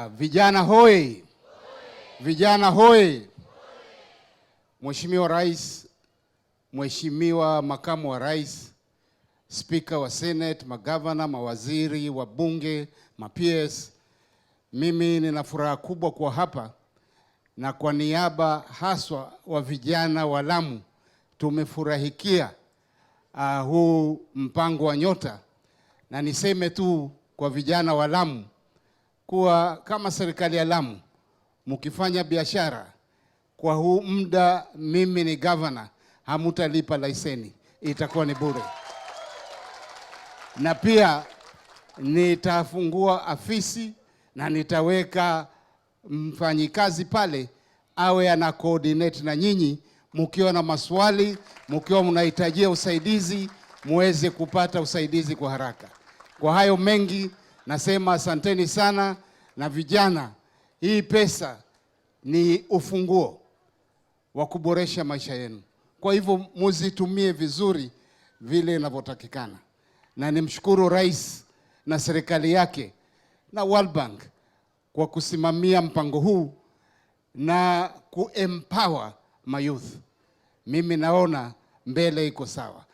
Vijana hoi! Vijana hoi! Mheshimiwa Rais, Mheshimiwa Makamu wa Rais, Spika wa Senate, magavana, mawaziri, wabunge, ma-PS, mimi nina furaha kubwa kuwa hapa na kwa niaba haswa wa vijana wa Lamu tumefurahikia huu mpango wa Nyota, na niseme tu kwa vijana wa Lamu kuwa kama serikali ya Lamu mkifanya biashara kwa huu muda, mimi ni governor, hamutalipa leseni, itakuwa ni bure. Na pia nitafungua afisi na nitaweka mfanyikazi pale awe ana coordinate na nyinyi, mkiwa na maswali, mkiwa mnahitajia usaidizi, muweze kupata usaidizi kwa haraka. Kwa hayo mengi nasema asanteni sana. Na vijana, hii pesa ni ufunguo wa kuboresha maisha yenu. Kwa hivyo muzitumie vizuri vile inavyotakikana, na nimshukuru Rais na serikali yake na World Bank kwa kusimamia mpango huu na kuempower mayouth. Mimi naona mbele iko sawa.